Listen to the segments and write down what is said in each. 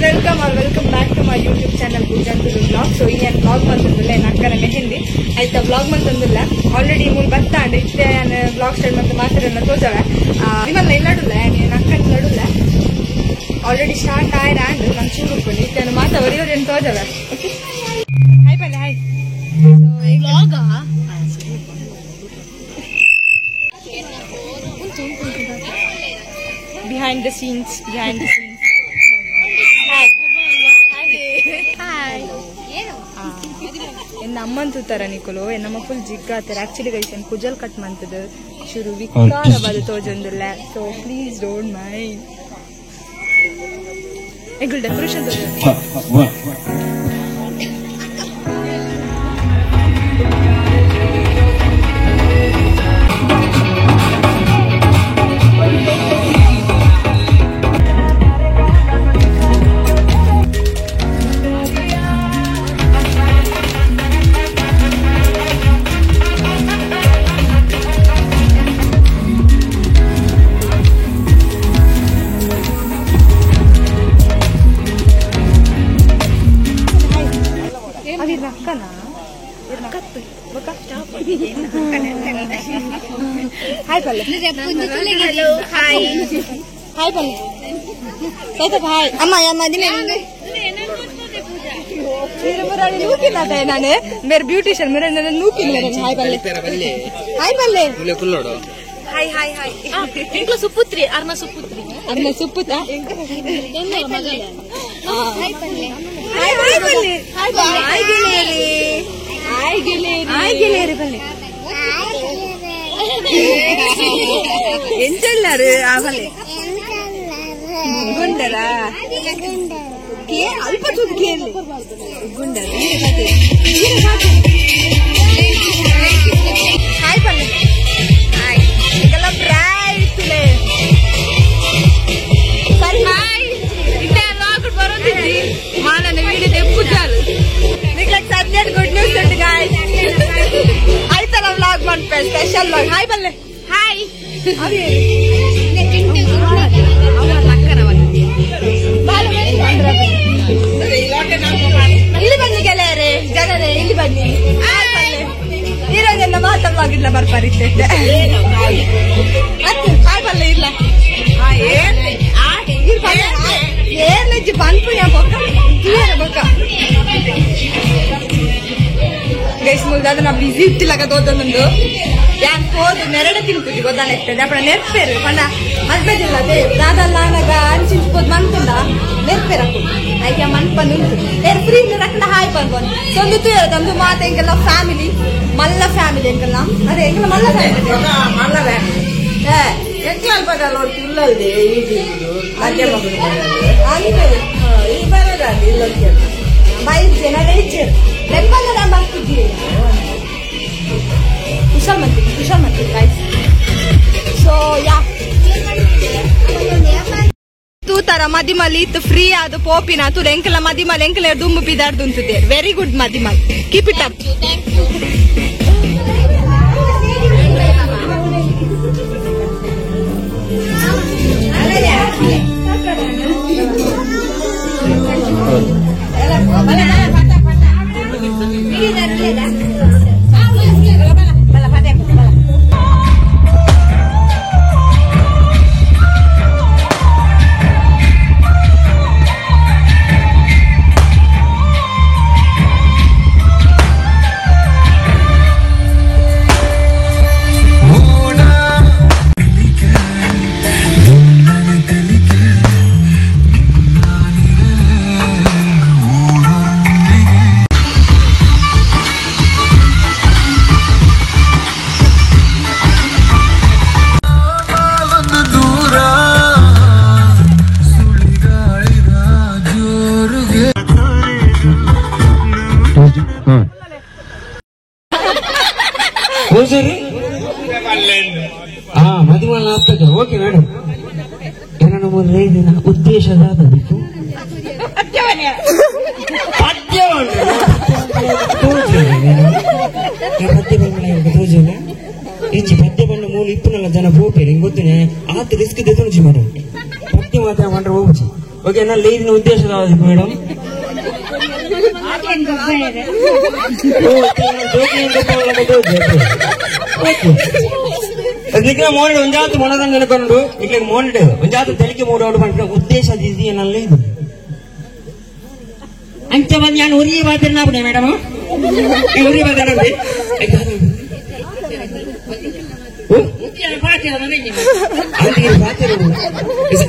Welcome or welcome back to my YouTube channel Poojan Tulu vlog. So ಈ vlog ಮಂತಂದಿಲ್ಲ ಅಕ್ಕನ ಮೆಹಂದಿ ಆಯ್ತಾ vlog ಮಂತಂದಿಲ್ಲ already ಮೂಲ ಬತ್ತಾಂಡ್ ಇತ್ತೆ ನಾನು ವ್ಲಾಗ್ ಸ್ಟಾರ್ಟ್ ಮಂತ ಮಾತ್ರ ತೋಜವೆ ನಿಮ್ಮಲ್ಲ ಇಲ್ಲಡುಲ್ಲ ನೀನು ಅಕ್ಕನ ನಡುಲ್ಲ ಆಲ್ರೆಡಿ ಸ್ಟಾರ್ಟ್ ಆಯ್ರ ಅಂಡ್ ನಾನು ಚೂರು ಉಪ್ಪುಂಡು ಇತ್ತೆ ನಾನು ಮಾತಾ ಒರಿಯೋರೇನು ತೋಜವೆ. ಓಕೆ ಹಾಯ್ ಪಲ್ಲೆ hi. Behind the scenes, behind the scenes. Hi. Hi. ಎನ್ನ ಅಮ್ಮನ್ ತೂತಾರ ನಿಕುಲು ನಮ್ಮ ಫುಲ್ ಜಿಗ್ಗ ಆತಾರೆ. ಆಕ್ಚುಲಿ ಗೈಸ್ ಏನ್ ಕುಜಲ್ ಕಟ್ ಮಂತದ ಶುರು ವಿಕಾರ ಬದು ತೋಜೊಂದಿಲ್ಲ. So please don't mind. ಎಂಕುಲ್ decoration hi ಪಲ್ಲೆ. ಹಲೋ ಹಾಯ್ ಹಾಯ್ ಪಲ್ಲೆ. ಹಾಯ್ ಅಮ್ಮ ಅಮ್ಮ ನೂಕಿಲ್ಲ ನಾನೇ ಮೇರೆ ಬ್ಯೂಟಿಷಿಯನ್ ಮೇರೆ ನೂಕಿಲ್ಲ. ಹಾಯ್ ಪಲ್ಲೆ ಹಾಯ್ ಪಲ್ಲೆ. Hi hi hi. ಎಂಕ್ಲ ಸುಪುತ್ರಿ ಅರ್ನ ಸುಪುತ್ರಿ ಅರ್ನ ಸುಪುತ್ರ. ಹಾಯ್ ಪಲ್ಲೆ ಹಾಯ್ ಪಲ್ಲೆ ಹಾಯ್ ಗೆಳೆಯರಿ ಹಾಯ್ ಗೆಳೆಯರಿ ಹಾಯ್ ಗೆಳೆಯರಿ ಪಲ್ಲೆ. ಎಂತೆಲ್ಲಾರು ಆ ಪಲ್ಲೆ ಗುಂಡರ ಅಲ್ಪ ಚೂರು ಕೇಳಿ ಗುಂಡರ. ಹಾಯ್ ಪಲ್ಲೆ ಹಾಯ್. ಇದೆಲ್ಲ ಬ್ರೈಟ್ ಸರಿ ಹಾಯ್. ಇತ್ತೆ ಲಾಕ್ ಬರೋದಿದ್ದಿ ಮಾನನ ವಿಡಿಯೋ ತೆಪ್ಪುಜಾಲು ನಿಕ್ಲಕ್ ಸದ್ಯದ ಗುಡ್ ನ್ಯೂಸ್ ಉಂಟು ಗಾಯ್ಸ್. ಆಯ್ತಲ್ಲ ವ್ಲಾಗ್ ಮಾಡ್ಪೆ ಸ್ಪೆಷಲ್ ವ್ಲಾಗ್. ಹಾಯ್ ಬಲ್ಲೆ ಹಾಯ್. ಇಲ್ಲಿ ಬನ್ನಿ ಗೆಳೆಯರೇ ಜನರೇ ಇಲ್ಲಿ ಬನ್ನಿ. ಇರೋದೆಲ್ಲ ಮಾತಾ ವ್ಲಾಗ್ ಇಲ್ಲ ಬರ್ಪಾರಿತ್ತೆ. ಹಾಯ್ ಬಲ್ಲೆ ಇಲ್ಲ ಏನಿಜ್ಜಿ ಪನ್ಪು ಬೊಕ್ಕ ಬೊಕ್ಕ ಗೈಸ್ ಮುಲ್ದಾದ ನಾ ಬಿಸಿ ಇತ್ತಿಲ್ಲಗ ತೋದೊಂದು ಯಾನ್ ಹೋದು ನೆರಡೆ ತಿನ್ಪುಜಿ ಗೊತ್ತಾನೆ ಇರ್ತದೆ ಅಪ್ಪಣ ನೆರ್ಪೇರು ಪಂಡ ಮಲ್ಪೆದಿಲ್ಲ ಅದೇ ದಾದಲ್ಲ ಆನಗ ಅಂಚಿಂಚ್ ಮಂತುಂಡ ನೆರ್ಪೇರು ಅಪ್ಪು ಐಕೆ ಮನ್ಪಂದು ಉಂಟು ಏರ್ ಫ್ರೀ ರಕ್ಕಡ ಹಾಯ್ ಬಂದು ಸೊಂದು ತೂಯರ ತಂದು ಮಾತ ಎಂಕೆಲ್ಲ ಫ್ಯಾಮಿಲಿ ಮಲ್ಲ ಫ್ಯಾಮಿಲಿ ಎಂಕಲ್ಲ ಅದೇ ಎಂಕೆಲ್ಲ ಮಲ್ಲ ಫ್ಯಾಮಿಲಿ ಮಲ್ಲ ಫ್ಯಾಮಿಲಿ ಕುಶಲ್ ಮಂತೀನಿ ಕುಶಲ್ ಮಂತೀನಿ ಗೈಸ್. ಸೊ ಯಾ ತೂತಾರ ಮದಿಮಲ್ ಇತ್ತು ಫ್ರೀ ಅದು ಪೋಪಿನ ತೂರ ಎಂಕಲ ಮದಿಮಲ್ ಎಂಕಲ ದುಂಬು ಪಿದಾರ್ದು ಉಂಟುದೆ. ವೆರಿ ಗುಡ್ ಮದಿಮಲ್, keep it up. Okay madam ಏನೋ ಉದ್ದೇಶ ಇಜ್ಜಿ ಪದ್ಯ ಬಣ್ಣ ಮೂಲ ಇಪ್ಪುನಲ್ಲ ಜನ ಪೋಪೇರು ಹಿಂಗ್ ಗೊತ್ತೇನೆ ಆತ ರಿಸ್ಕ್ ದೆತೊಂಜಿ ಮೇಡಮ್ ಪದ್ಯ ಮಾತ್ರ ಮಂಡ್ರೆ ಹೋಗುಚಿ. Okay ನಾನು ಲೈದಿನ ಉದ್ದೇಶ ಮೇಡಮ್ ನಿಖಿಲ ಮೋನಿಡ್ ಒಂಜಾತ ಮನೋರಂಜನೆ ಕೊಂಡು ನಿಖಿಲ ಮೋನಿಡ್ ಒಂಜಾತ ತೆಲಿಕೆ ಮೂಡೋಡು ಪಂಡ ಉದ್ದೇಶ ದಿಸಿ ನನ್ನ ಇದು ಅಂಚ ಬಂದು ನಾನು ಉರಿ ಬಾತಿರ್ನ ಬಿಡೆ ಮೇಡಮ್ ಉರಿ ಬಾತಿರ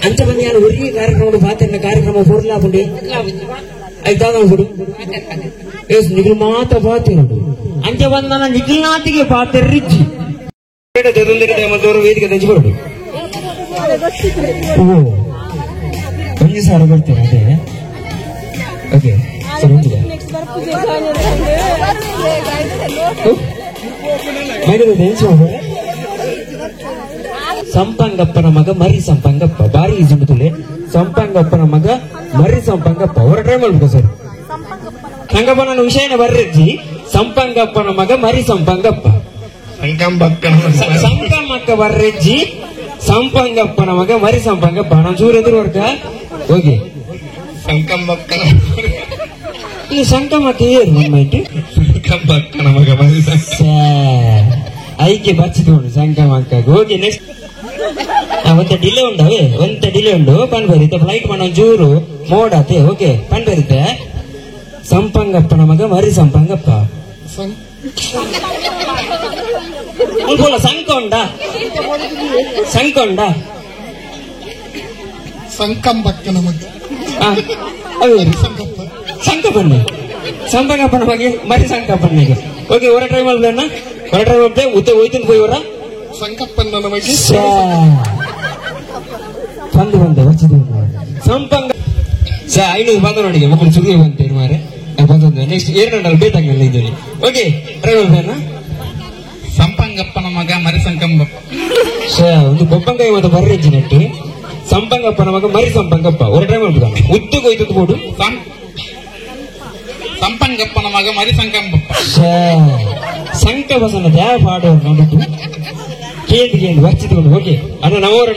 ಅಂಚ ಬಂದು ನಾನು ಉರಿ ಕಾರ್ಯಕ್ರಮ ಬಾತಿರ್ನ ಕಾರ್ಯಕ್ರಮ ಪೂರ್ಲಾಪುಂಡಿ ಐತಾದ ಹುಡು ಎಸ್ ನಿಖಿಲ್ ಮಾತ್ರ ಬಾತಿರುಂಡು ಅಂಚ ಬಂದ ನನ್ನ ನಿಖಿಲ್ನಾಥಿಗೆ ಬಾತಿರ್ರಿಜ್ಜಿ ವೇದಿಕೆ ತಂಚಿಕೊಡು ಒಂದು ಸಾವಿರ ಬರ್ತೇನೆ ಅದೇ ಓಕೆ ಸರ್ ಒಂದಿದೆ ಸಂಪಂಗಪ್ಪನ ಮಗ ಮರಿ ಸಂಪಂಗಪ್ಪ ಬಾರಿ ಈಜುಂಡುತ್ತಲೆ ಸಂಪಂಗಪ್ಪನ ಮಗ ಮರಿ ಸಂಪಂಗಪ್ಪ ಅವರ ಟ್ರೈ ಮಾಡ್ಬೇಕು ಸರ್ ಸಂಗಪ್ಪ ನನ್ನ ವಿಷಯನ ಬರ್ರಜ್ಜಿ ಸಂಪಂಗಪ್ಪನ ಮಗ ಮರಿ ಸಂಪಂಗಪ್ಪ ಸಂಕಮ್ಮಕ್ಕ ಬರ್ರೆಜ್ಜಿ ಸಂಪಂಗಪ್ಪನ ಮಗ ಮರಿ ಸಂಪಂಗಪ್ಪ ನಾನು ಚೂರು ಎದುರು ವರ್ಗ ಓಕೆ ಸಂಕಮ್ಮಕ್ಕನ ಇದು ಸಂಕಮ್ಮಕ್ಕ ಏನು ನಮ್ಮ ಇಟ್ಟು ಸಂಕಮ್ಮಕ್ಕನ ಮಗ ಮರಿ ಐಕೆ ಬರ್ಚಿಕೊಂಡು ಸಂಕಮ್ಮಕ್ಕ ಓಕೆ ನೆಕ್ಸ್ಟ್ ಒಂತ ಡಿಲೇ ಉಂಡವೇ ಒಂತ ಡಿಲೇ ಉಂಡು ಪಣ್ ಬರೀತೆ ಫ್ಲೈಟ್ ಮಾಡೋ ಚೂರು ಮೋಡಾತೆ ಓಕೆ ಪಣ್ ಬರೀತೆ ಸಂಪಂಗಪ್ಪನ ಮಗ ಮರಿ ಸಂಪಂಗಪ್ಪ ಮುಲ್ಪೋಲ ಸಂಕೊಂಡ ಸಂಕೊಂಡ ಸಂಕಂಬಕ್ಕನ ಮಗ ಸಂಕಪ್ಪ ಸಂಕಪ್ಪಣ್ಣ ಸಂಪಂಗಪ್ಪನ ಬಗ್ಗೆ ಮರಿ ಸಂಕಪ್ಪನಿಗೆ ಓಕೆ ಹೊರ ಟ್ರೈ ಮಾಡ್ಬೇಡ ಹೊರ ಟ್ರೈ ಮಾಡ್ದೆ ಉತ್ತ ಹೋಯ್ತು ಪೋಯಿ ಹೊರ ಸಂಕಪ್ಪನ ಮಗ ಬಂದು ಬಂದೆ వచ్చింది ಸಂಪಂಗ ಸಾ 500 ಬಂದ ನೋಡಿ ಮಕ್ಕಳು ಸುಗಿ ಬಂತೇನು ಮಾರೆ ಬಂದ ನೆಕ್ಸ್ಟ್ ಏಳು ಬೇಕಾಗಿಲ್ಲ ಇದ್ದೀನಿ ಓಕೆ ಟ್ರೈ ಮಾಡ್ಬೇಡ ಸಂಪಂಗಪ್ಪನ ಮಗ ಮರಿ ಸಂಕಂಬಪ್ಪ ಒಂದು ಬೊಬ್ಬಂಗಾಯಿ ಮತ್ತು ಬರ್ರೆಜ್ಜಿ ನೆಟ್ಟು ಸಂಪಂಗಪ್ಪನ ಮಗ ಮರಿ ಸಂಪಂಗಪ್ಪ ஒரு ட்ரை ಮಾಡ್ಬಿಡ ಉದ್ದು ಕೊಯ್ತು ಬೋಡು ಸಂಪಂಗಪ್ಪನ ಮಗ ಮರಿ ಸಂಕಂಬಪ್ಪ ಸಂಕ ಬಸನ ದ್ಯಾ ಪಾಡು ನಡುಟು ಕೇಂದ್ರ ಕೇಂದ್ರ ವರ್ಚಿತಕೊಂಡು ಓಕೆ ಅಣ್ಣ ನಮ್ಮವರ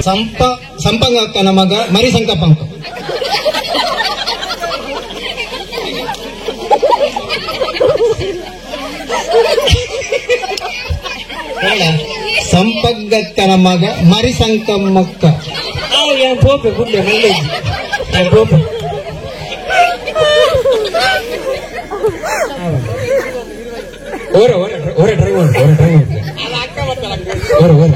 ಸಂಪಂಗಪ್ಪನ ಮಗ ಮರಿ ಸಂಕಪ್ಪಂಕ ಸಂಪಂಗಕ್ಕನ ಮಗ ಮರಿ ಸಂಕಮ್ಮಕ್ಕ ಪೋಪೆ ಗುಡ್ಡೆ ಮಲ್ಲೇಜ್ ಪೋಪೆ ಓರ ಓರ ಓರ ಡ್ರೈವ್ ಮಾಡು ಓರ ಡ್ರೈವ್ ಮಾಡು ಓರ ಓರ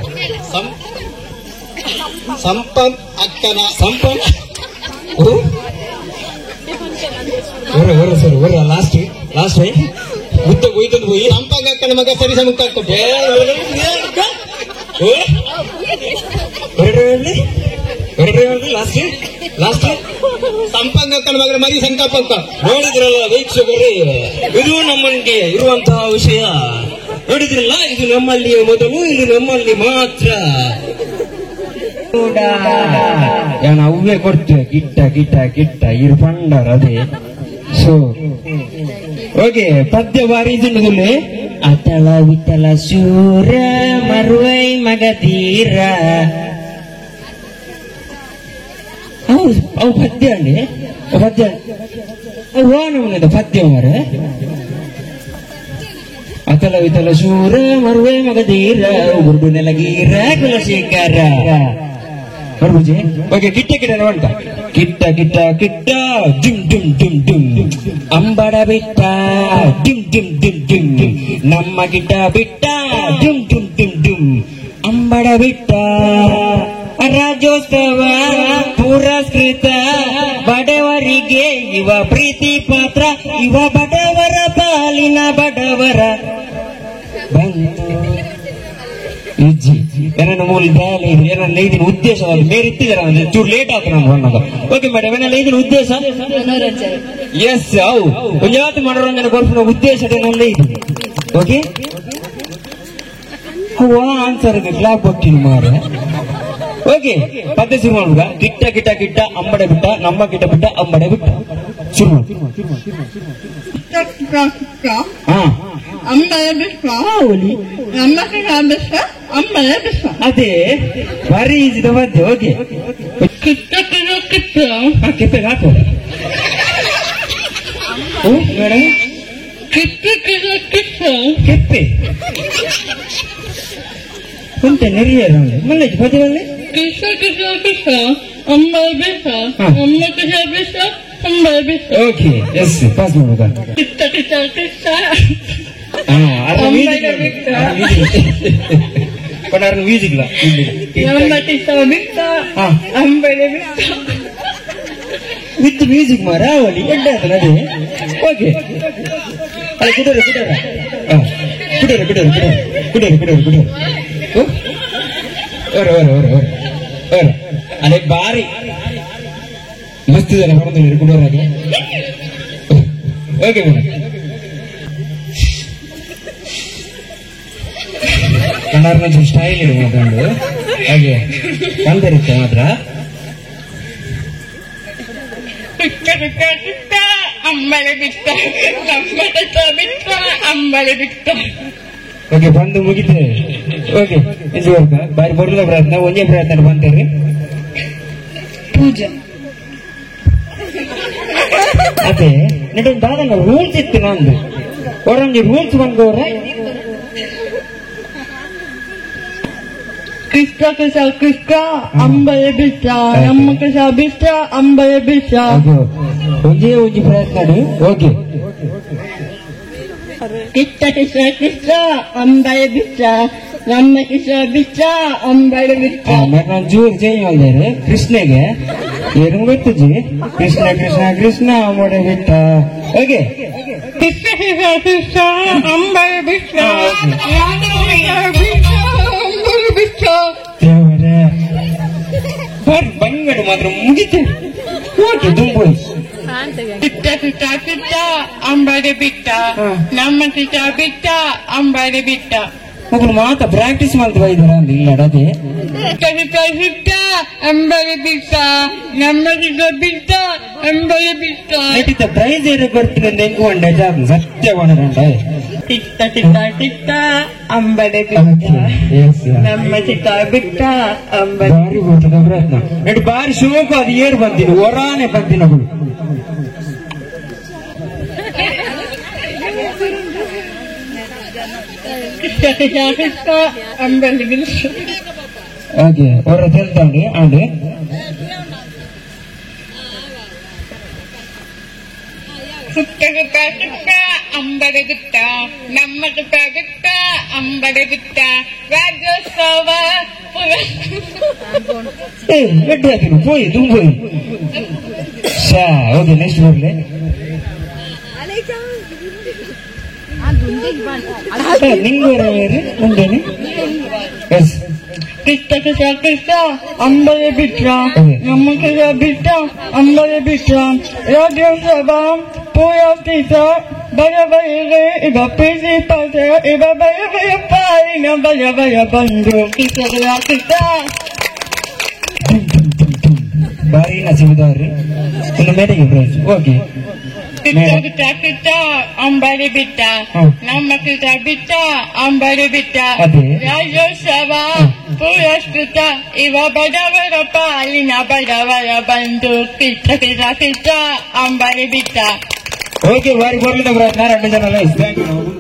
ಸಂಪನ್ ಅಕ್ಕನ ಸಂಪನ್ ಓ ಓರ ಓರ ಸರ್ ಓರ ಲಾಸ್ಟ್ ಲಾಸ್ಟ್ ಉದ್ದ ಹೋಯ್ತಂದು ಹೋಯಿ ಸಂಪಂಗಕ್ಕನ ಮಗ ಸರಿ ಸಮುಕ್ಕ ಲಾಸ್ಟ್ ಲಾಸ್ಟ್ ಸಂಪಂಗಕ್ಕನ ಮಗ ಮರಿ ಸಂಕಪ್ಪಕ್ಕ ನೋಡಿದ್ರಲ್ಲ ವೀಕ್ಷಕರೇ, ಇದು ನಮ್ಮನಿಗೆ ಇರುವಂತಹ ವಿಷಯ. ನೋಡಿದ್ರಲ್ಲ, ಇದು ನಮ್ಮಲ್ಲಿ ಮೊದಲು, ಇದು ನಮ್ಮಲ್ಲಿ ಮಾತ್ರ. ಅವೇ ಕೊಡ್ತೇವೆ ಗಿಟ್ಟ ಗಿಟ್ಟ ಗಿಟ್ಟ ಇರು ಪಂಡರ್ ಅದೇ. ಸೊ ಓಕೆ ಪದ್ಯ ಬಾರಿ ಇದುಲ್ಲೇ ಅತಳ ವಿತಲ ಶೂರ ಮರುವೈ ಮಗಧೀರ. ಅವು ಪದ್ಯ ಅಂడి, ಪದ್ಯ ಅವು ಪದ್ಯ ಮಾರ. ಅತಲ ವಿತಲ ಶೂರ ಮರುವೈ ಮಗಧೀರ ಗುರುಡು ನೆಲಗೀರ ಕುಲಶೇಖರ. ಓಕೆ ಕಿಟ್ಟ ಕಿಟ್ಟ ನೋಡ್ತಾ ಕಿಟ್ಟ ಕಿಟ್ಟ ಕಿಟ್ಟ ಡುಮ್ ಡುಮ್ ಡುಮ್ ಡುಮ್ ಅಂಬಡ ಬಿಟ್ಟ ಡುಮ್ ಡುಮ್ ಡುಮ್ ಡುಮ್ ನಮ್ಮ ಗಿಟ್ಟ ಬಿಟ್ಟ ಡುಮ್ ಡುಮ್ ಡುಮ್ ಡುಮ್ ಅಂಬಡ ಬಿಟ್ಟ. ರಾಜ್ಯೋತ್ಸವ ಪುರಸ್ಕೃತ ಬಡವರಿಗೆ ಇವ ಪ್ರೀತಿ ಪಾತ್ರ, ಇವ ಬಡವರ ಪಾಲಿನ ಬಡವರ ಬಂಧು. ಇಜ್ಜಿ ಏನನ್ನ ಮೂಲ ಬೇಲೆ ಇದು ಏನನ್ನ ಇದನ್ನ ಉದ್ದೇಶ ಮೇರೆ ಇತ್ತಿದ್ದಾರೆ ಚೂರು ಲೇಟ್ ಆಯ್ತು ನಾನು ಬಣ್ಣದ. ಓಕೆ ಮೇಡಮ್, ಏನಲ್ಲ ಇದನ್ನ ಉದ್ದೇಶ? ಮನೋರಂಜನೆ. ಎಸ್, ಅವು ಒಂಜಾತಿ ಮನೋರಂಜನೆ ಕೊಡ್ಪಿನ ಉದ್ದೇಶ ಏನಲ್ಲ ಇದು. ಓಕೆ ಅವ ಆನ್ಸರ್ ಕ್ಲಾಪ್ ಕೊಟ್ಟಿನಿ ಮಾರೆ. ಓಕೆ ಪದ್ಯ ಶುರು ಮಾಡುವ. ಕಿಟ್ಟ ಕಿಟ್ಟ ಕಿಟ್ಟ ಅಂಬಡೆ ಬಿಟ್ಟ ನಮ್ಮ ಕಿಟ್ಟ ಬಿಟ್ಟ ಅಂಬಡೆ ಬಿಟ್ಟ. ಶುರು ಮಾಡು. ಅದೇ ಭಾರಿ ಈಜಿದ ಪದ್ಯ. Okay Kitta Kitta Kitta Krishna. ಕೆಪ್ಪೆಗೆ ಹಾಕು. ಓ ಮೇಡಮ್. ಕೃಷ್ಣ ಕೃಷ್ಣ ಕೃಷ್ಣ. ಕೆಪ್ಪೆ ಕುಂತೆ ನೆರಿಯರ ಮಲ್ಲೇಜ್ ಪತಿ ಮಲ್ಲೆ. ಕೃಷ್ಣ ಕೃಷ್ಣ ಕೃಷ್ಣ ಅಂಬಳ ಬಿಸ ಅಮ್ಮ ಕೃಷ್ಣ ಬಿಸ ಅಂಬಳ ಬಿಸ. Okay yes pass ಮಾಡುವ. Krishna Krishna Krishna music with music ಮಾರಾವಳಿ ಎಡ್ಡೆ ಆತನ ಅದೇ. ಓಕೆ ಅಲ್ಲ ಕುಡೋರ ಕುಡೋರ ಕುಡೋರ ಕುಡೋರ ಕುಡೋರ ಕುಡೋರ ಕುಡೋರ ಓರ ಓರ ಓರ ಓರ ಓರ ಅದೇ ಬಾರಿ ಮಸ್ತ್ ಜನ ಬರೋದು ಕುಡೋರಾಗೆ. ಓಕೆ ಮೇಡಮ್ ಕನ್ನಡ style ಇದೆ ಮಾತಾಡು ಹಾಗೆ ಬಂದಿರುತ್ತೆ ಮಾತ್ರ. ಓಕೆ ಬಂದು ಮುಗಿತೆ. ಓಕೆ ಬಾರಿ ಬರಲ್ಲ ಪ್ರಯತ್ನ ಒಂದೇ ಪ್ರಯತ್ನ ಬಂತೇರಿ. ಪೂಜಾ ಅದೇ ನೆಟ್ಟೊಂದು ದಾದಂಗ ರೂಲ್ಸ್ ಇತ್ತು ನಂದು ಹೊರಂಜಿ ರೂಲ್ಸ್ ಬಂದವ್ರ. ಕೃಷ್ಣ ಕೃಷ್ಣ ಕೃಷ್ಣ ಅಂಬಳೆ ಬಿಟ್ಟ ನಮ್ಮ ಕೃಷ್ಣ ಬಿಟ್ಟ ಅಂಬಳೆ ಬಿಟ್ಟ. ಒಂದೇ ಒಂಜಿ ಪ್ರಯತ್ನ. ಓಕೆ ಕೃಷ್ಣ ಕೃಷ್ಣ ಕೃಷ್ಣ ಅಂಬಳೆ ಬಿಟ್ಟ ನಮ್ಮ ಕೃಷ್ಣ ಬಿಟ್ಟ ಅಂಬಳೆ ಬಿಟ್ಟ. ನಾನು ಜೋರು ಚೇಂಜ್ ಮಾಡಿದೆ ಕೃಷ್ಣಗೆ ಏನು ಗೊತ್ತಿಜಿ. ಕೃಷ್ಣ ಕೃಷ್ಣ ಕೃಷ್ಣ ಅಂಬಳೆ ಬಿಟ್ಟ. ಓಕೆ ಕೃಷ್ಣ ಕೃಷ್ಣ ಕೃಷ್ಣ ಅಂಬಳೆ ಬಿಟ್ಟ ಬಂಗಡು ಮಾತ್ರ ಮುಗಿತು. ಓಕೆ ದುಂಬು. ಕಿತ್ತ ಕಿತ್ತ ಕಿತ್ತ ಅಂಬಾಡಿ ಬಿಟ್ಟ ನಮ್ಮ ಕಿತ್ತ ಬಿಟ್ಟ ಅಂಬಾಡಿ ಬಿಟ್ಟ. ಮಕ್ಕಳು ಮಾತ ಪ್ರಾಕ್ಟೀಸ್ ಮಾಡ್ತಾ ಇದ್ದಾರ ಇಲ್ಲ ಅದೇ. ಕಿತ್ತ ಕಿತ್ತ ಅಂಬಾಡಿ ಬಿಟ್ಟ ನಮ್ಮ ಕಿತ್ತ ಬಿಟ್ಟ ಅಂಬಾಡಿ ಬಿಟ್ಟ. ಪ್ರೈಸ್ ಏನು ಕೊಡ್ತೀನಿ ನೆಂಕೊಂಡೆ ಸತ್ಯ ಕಿತ್ತ ಕಿತ್ತ ಕಿತ್ತ ಅಂಬಡೆ ಬಿಟ್ಟ ನಮ್ಮ ಚಿತ್ತ ಬಿಟ್ಟ ಅಂಬಡೆ. ಬಾರಿ ಗೊತ್ತದ ಪ್ರಯತ್ನ ಎಡು ಬಾರಿ ಶೋಕು ಅದು ಏರು ಬಂತೀನಿ ಹೊರಾನೆ ಬಂತೀನಿ ಅವಳು. ಕೃಷ್ಣ ಕೃಷ್ಣ ಕೃಷ್ಣ ಅಂಬಲಿ ಬಿಟ್ಟ. ಓಕೆ ಹೊರ ತೆಲ್ತಾಂಡಿ ಅಂಡಿ ಸುತ್ತ ಸುತ್ತ ಸುತ್ತ ಅಂಬಡೆ ಬಿಟ್ಟ ನಮ್ಮ ಸುತ್ತ ಬಿಟ್ಟ ಅಂಬಡೆ ಬಿಟ್ಟ ರಾಜ್ಯೋತ್ಸವ. ಎಡ್ಡೆ ಹಾಕಿನು ಪೋಯಿ ದುಂಬೋಯಿ ಶಾ. ಓಕೆ ನೆಕ್ಸ್ಟ್ ಬರ್ಲಿ. ನಿಂಗೆ ಮುಂದೇನೆ. ಎಸ್ ಕೃಷ್ಣ ಕೃಷ್ಣ ಕೃಷ್ಣ ಅಂಬಳೆ ಬಿಟ್ಟ ನಮ್ಮ ಕೃಷ್ಣ ಬಿಟ್ಟ ಅಂಬಳೆ ಬಿಟ್ಟ ರಾಜ್ಯೋತ್ಸವ ಪೂರೈಸ ಬಯ ಬಯ ಇವ ಪಿಸಿ ಪದ ಇವ ಬಯ ಬಯ ಪಾಲಿನ ಬಯ ಬಯ ಬಂದು ಕೃಷ್ಣ ಕೃಷ್ಣ. ಬಾರಿ ನಸಿಬಿದವ್ರಿ ಇನ್ನು ಮೇರೆಗೆ ಪ್ರೈಸ್. ಓಕೆ ಕೃಷ್ಣ ಕೃಷ್ಣ ಕೃಷ್ಣ ಅಂಬಾರಿ ಬಿಟ್ಟ ನಮ್ಮ ಕೃಷ್ಣ ಬಿಟ್ಟ ಅಂಬಾರಿ ಬಿಟ್ಟ ರಾಜ್ಯೋತ್ಸವ ಪುರಸ್ಕೃತ ಇವ ಬಡವರ ಪಾಲಿನ ಬಡವರ ಬಂಧು ಕೃಷ್ಣ ಕೃಷ್ಣ ಕೃಷ್ಣ ಅಂಬಾರಿ ಬಿಟ್ಟ. ಓಕೆ ಬಾರಿ ಬರ್ಲಿದ ಪ್ರಯತ್ನ ಎರಡು ಜನ. Thank you.